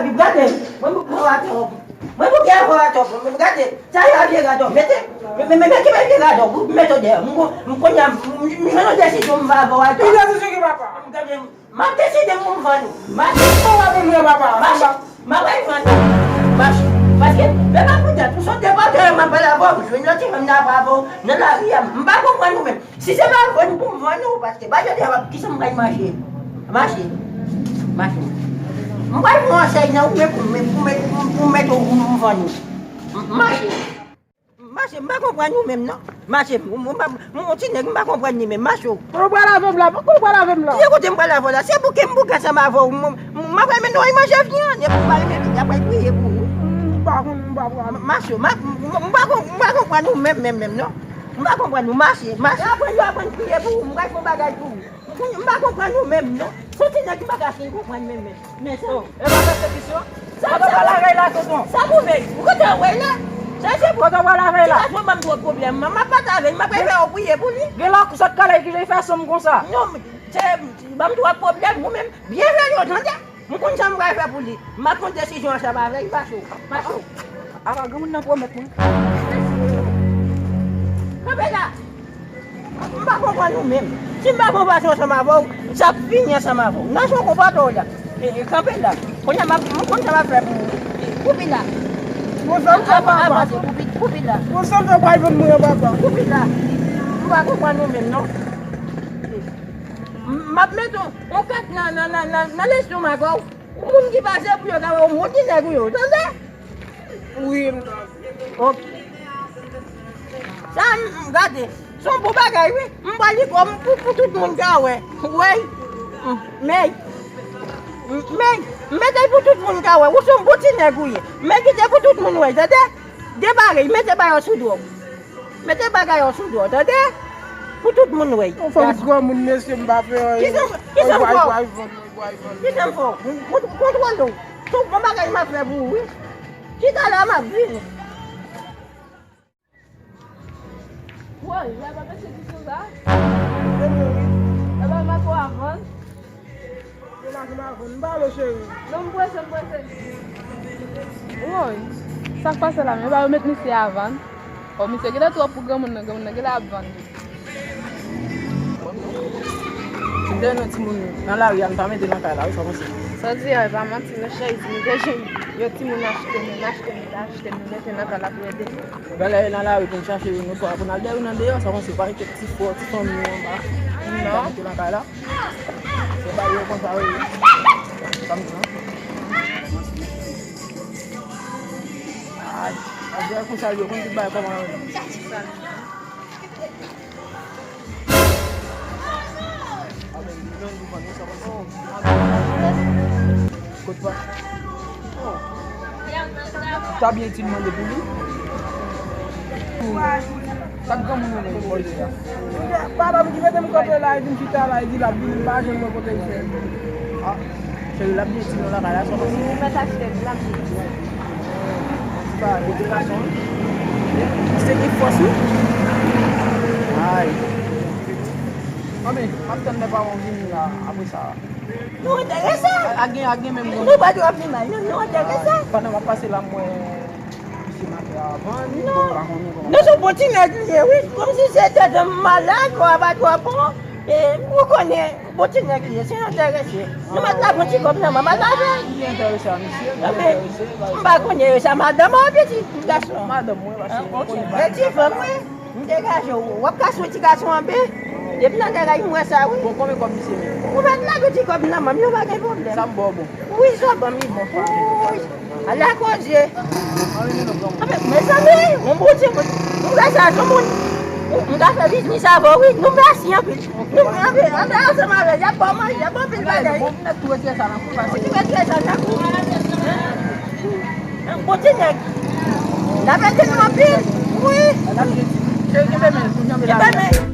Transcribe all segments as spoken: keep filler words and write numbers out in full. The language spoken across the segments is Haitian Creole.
Gade, mwen, mwen, mwen, mwen, mwen, mwen, gade, sa yo vye radò, mete, men, men, men, ki vye radò, mete dèyè, mwen, mwen, kounye a, mwen, mwen, jwenn yon desizyon, mwen va avè w. Ki desizyon ki papa? Gade, m ap deside pou m vann ou. Mache. Ou pa vann mwen, papa. Mache. M ap al vann ou. Mache. Paske, men pa pou tèt, ou sot de bò, mwen, mwen, pale avè w, jwenn yon ti fanm nan avè w, nan lari a, m pa konprann ou menm. Si se pa vann pou m vann ou, paske pa jodi a, kisa m pral manje? Mache. Mache. M pral pran yon chèz nan ou men pou m, pou m, pou m, pou m mete ou pou m vann ou. M-, mache. Mache, m pa konprann ou menm non. Mache, m, m, m, m, yon ti nèg, m pa konprann li menm. Mache. Kote w pral avè m la? Kote w pral avè m la? Ki kote m pral avè w la? Se bouke m bouke ansanm avè w. M, m, m ap mennen w al manje vyann. Epi w pa renmen vyann, y ap al priye pou ou. M pa konn, m pa pral. Mache, m, m, m pa konn, m pa konprann ou menm, menm, menm non. M pa konprann ou, mache, mache. Aprann yo aprann priye pou ou, m pral fè yon bagay pou ou. M pa konprann ou menm non. Se yon ti nèg m pa ka fin konprann menm, menm. Men sa. Oh, e pa pèsekisyon? Sa, kote w pral avè l la, tonton? Sa pou vey. Ou kote w wè la? Chèche pou. Kote w pral avè l la? Ti gason ban m twòp pwoblèm. M ap pataje, m ap fè yo priye pou li. Gen lòk sot kale ki vin fè sonm konsa. Non, se, ban m twòp pwoblèm, ou menm. Byen vle yo, tande? M konn sa m pral fè pou li. M ap pran desizyon ansanm avè l, mache. Mache. Apa granmoun nan pwomèt mwen. Kanpe la. M pa konprann ou menm. Si m pa pran pasyans ansanm avè w, sa ap fini ansanm avè w. Nan son konpòte w la. E, e, kanpe la. Kounye a, m ap, m konn sa m ap fè pou ou. Koupe la. Bon, sa m fè, papa. Avanse, koupe, koupe la. Bon, sa m fè, pral vann mwen, papa. Koupe la. M pa konprann ou menm, non. M, m ap mete yon, yon kat nan, nan, nan, nan, nan lestomak ou. Moun ki pase pou yo ka wè w, moun ki nèg ou yo, tande? Wi, m tande. Ok. Sa, m, m gade. Se yon bon bagay, wi. M ba li kò m pou, pou tout moun ka wè. Wi. M, men, m, men, m mete l pou tout moun ka wè. Ou se yon bon ti nèg ou ye. Men kite pou tout moun wè, tande? Depare, mete bagay sou do w. Mete bagay yo sou do, tande? Pou tout moun wè. Yon fanm granmoun, mesye, m pa fè anyen. Kisa, kisa m fè w? Kisa m fè w? Kontwole w. Se yon bon bagay m ap fè pou ou, wi. Chita la, m ap vini. Woy, la pa mesye ki sou la? E pa mato a vann? Yo la, se pa vann. M pa vle, cheri. Non, m prese, m prese. Woy, sa k pase la menm? E pa yo met misye a vann? O, misye genlè twòp pou granmoun nan, granmoun nan genlè ap vann. Si m te jwenn yon timoun nan lari a, m ta mete l nan kay la, wi, sa w panse? Sa w di a, e pa manti, non, cheri, si nou te jwenn yon timoun achte nou, n achte nou, n achte nou, mete l nan kay la pou ede nou. Genlè nan lari pou n chache youn oswa pou n al dèyè youn andeyò, sa w panse? Pa kite ti frè, ti fanmi yo anba. Non. Mete nan kay la. Se bagay yo konsa yo ye. Sa m di non. Ay, bagay konsa yo konn tout bagay kòman yo ye. Kot pa? Ta byen itil mande pou li. Sa granmoun nan menm, bò isi a. Papa m ki mete m kanpe la, li di m chita la, li di l ap vini, m pa jwenn mwen kote l fè. Ah, cheri, l ap byen itil nan lakay la, sa w panse? Ou mèt achte l, l ap vini. Ti bagay, kote gason an? Se gen fòs, wi. Ay. Anben, m ap tann lè paran w vini la, apre sa. Nou enterese. A, a gen, a gen menm. Nou pa dwe ap vin mal, non, nou enterese. Pandan m ap pase la, m wè misye mache avan, li, bon, m pa konnen kòman. Non, se yon bon ti nèg li ye, wi. Kòmsi se tèt malad, kò a pa twò bon. E, ou konnen, bon ti nèg li ye, se yon enterese. Nou mèt lage yon ti kòb nan men m, al lave. Li enterese a misye, li enterese. M pa konnen sa, madanm an, pitit gason. Madanm mwen, paske m konnen. E ti fanm, wi. M degaje w. W ap ka sou ti gason an, ben. Depi nan degaje m wè sa, wi. Bon, konbyen kòb misye menm? Ou mèt lage ti kòb nan men m, yo pa gen pwoblèm. Sa m ba w bon? Wi, sa w ban m, li bon. Wi. Ala koze. Anben, mezanmi, yon bon ti bout. M ka sa, yon moun. M ka fè biznis avè w, wi. Nou mèsi anpil. Nou, anpil, anpil ansanm avè l. Y ap ba w manje, y ap ba w anpil bagay. Bon, m mèt tou retire sa nan kou, paske. Ou tou retire sa nan kou. Yon bon ti nèg. N ap ede nou anpil. Wi. Cheri, kenbe men, pou janbe la. Kenbe men.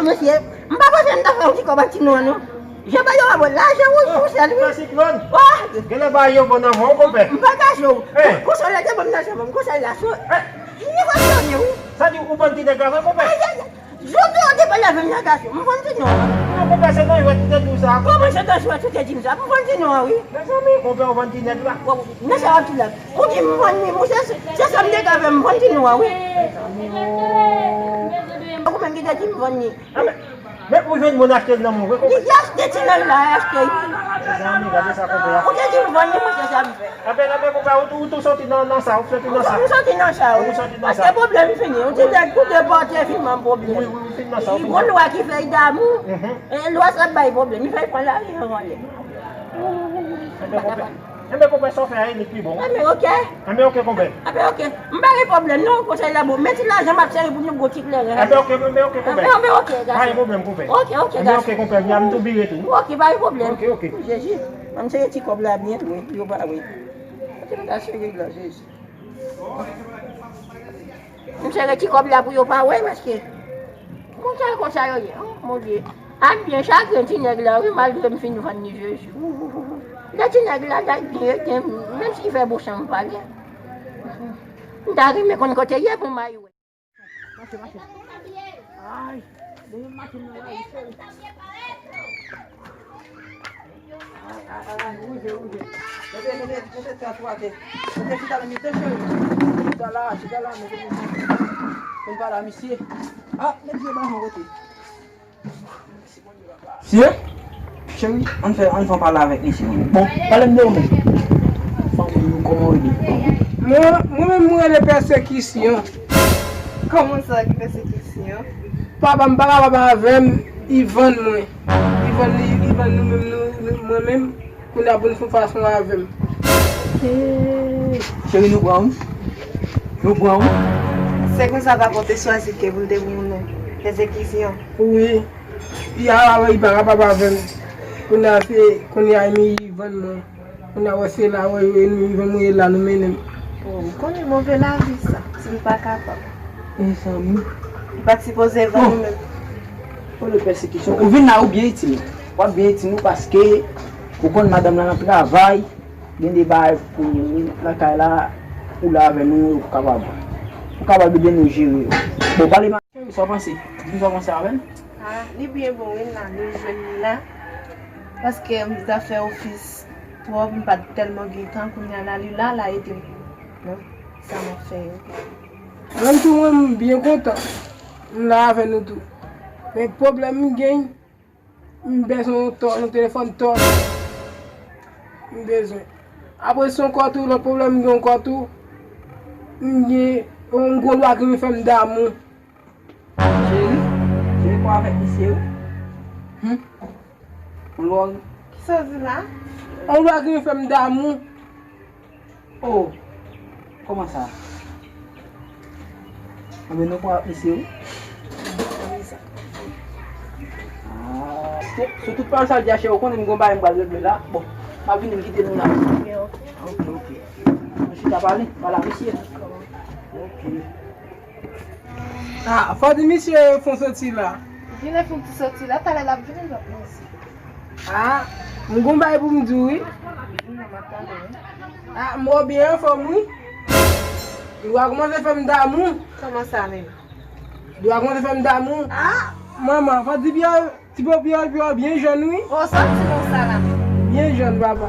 Mesye, m pa panse m ta fè yon ti kòb ak ti non an, non. Jan ba yo ba mwen lajan, wi, pou sèl, wi. Konpè Siklòn. Genlè ba yo bon nan men w, konpè. M pa kache w. Konsa yo te ban m lajan, ban m konsa la so. Li va sonnen, wi. Sa di ou vann ti nèg la vre, konpè? Ayayay. Jodi a, ou te pale avè m nan gason. M vann ti non an. Non, konpè, se nan jwèt ou te di w sa. Kòman se nan jwèt ou te di m sa? M vann ti non an, wi. Mezanmi, konpè, ou vann ti nèg la. Nan sa w ap di la. Ou di m vann li, monchè, se, se sa m te ka fè, m vann ti non an, wi. Ou menm ki te di m vann li. Men, men ou jwenn moun achte l nan men w vre, konpè? Li achte ti nèg la, achte l. Mezanmi, gade sa konpè a. Ou te di m vann li, monchè, sa m fè. Anben, anben, konpè, ou tou, ou tou soti nan, nan sa, ou soti nan sa. M soti nan sa, wi. Ou soti nan sa. Paske pwoblèm fini. Ou te nèg tou depòte, fin ban m pwoblèm. Wi, wi, ou fin nan sa, ou fin nan sa. Li gon lwa ki fè l damou. E lwa sa bay pwoblèm. Li fè l pran lari an anlè. Enben, konpè, enben, konpè, sa w fè a, li pi bon. Enben, oke. Enben, oke, konpè. Enben, oke. M pa gen pwoblèm, non, konsèy la bon. Men ti lajan m ap sèvi pou nou gwo ti kleren. Enben, oke, enben, oke, konpè. Enben, enben, oke, gason. Pa gen pwoblèm, konpè. Oke, oke, gason. Enben, oke, konpè, m tou bire tou. Oke, pa gen pwoblèm. Oke, oke. Jezi. Ban m sere ti kòb la byen, wi, yo pa, wi. Kote m ta sere l la, Jezi? M sere ti kòb la pou yo pa wè, paske konsa, konsa yo ye. Oh, mon Dieu. A m byen chagren ti nèg la, wi, malgre m fin vann li, Jezi. Lè ti nèg la, la byen, menm si fè bouch an m pale. M ta renmen konn kote l ye pou m al wè. Mache, mache. Ay, demen mache nan lari, cheri. Ay, ay, ay, ay, wouje, wouje. Mete, mete, mete tè sou atè. Mete chita nan mitan, cheri. Chita la, chita la, mete mitan. Konn pale a misye. Ah, met je ba yon kote. Mesye, cheri, ann fè, ann fè yon pale avèk misye. Bon, pale m de ou menm. Fanmi ou, kòman ou rele? Mwen, mwen menm, mwen rele Pèsekisyon. Kòman sa, ki pèsekisyon? Papa m pa kapab avè m, li vann mwen. Li vann li, li vann nou menm, nou, nou, mwen menm. Kounye a pou n fè fason avè m. Cheri, nou pran wi. Nou pran wi. Se konsa papa w te chwazi ke pou l te pou nou. Pèsekisyon. Wi. Li a, li pa kapab avè m. Kounye a se, kounye a li vann mwen. Kounye a wè se la, wè, wè nou, li vann mwen, e la nou mennen m. Oh, ou konnen move lavi sa, si m pa kapab. Mezanmi. Li pa t sipoze vann ou menm. Pou le pèsekisyon. Ou vin la, ou byen itil. W ap byen itil nou paske ou konn madanm lan nan travay, gen de bagay pou lakay la, ou la avè nou, ou kapab, ou kapab ede nou jere yo. Bon, pale ma, sa w panse? Di m sa w panse avè l? Ah, li byen bon, wi, la, nou jwenn li la. Paske m ta fè ofis twòp, m pa t tèlman gen tan, kounye a la, li la, la ede m. Non, sa m ap fè yo. Mwen tou, mwen, m byen kontan. M la avè nou tou. Men pwoblèm m gen, m bezwen yon tò, yon telefòn tò. M bezwen. Apre se yon kò tou, lòt pwoblèm m gen yon kò tou. M gen yon gwo lwa ki vin fè m damou. Cheri, cheri, pa avèk misye, wi. Hmm? Yon lwa. Kisa w di la? Yon lwa ki vin fè m damou. Oh, kòman sa? Anben, nou pran ap mesye, wi. Ah, se, se tout pawòl sa l di a, cheri, ou konnen m gon bagay m pral regle la. Bon, m ap vini, m kite nou la. Ok, ok. Nou chita pale, pale a mesye. Ok. Ah, fò di misye fon soti la. Vin fon ti soti la, talè l ap vini, l ap vini. Ah, m gon bagay pou m di w, wi. Ah, m wè w byen anfòm, wi. Ou a kòmanse fè m damou. Kòman sa menm? Ou a kòmanse fè m damou. Ah, manman, fò di byen, ti pòpyòl, pòpyòl, byen jèn, wi. Oh, sa ti non sa la menm. Byen jèn, papa.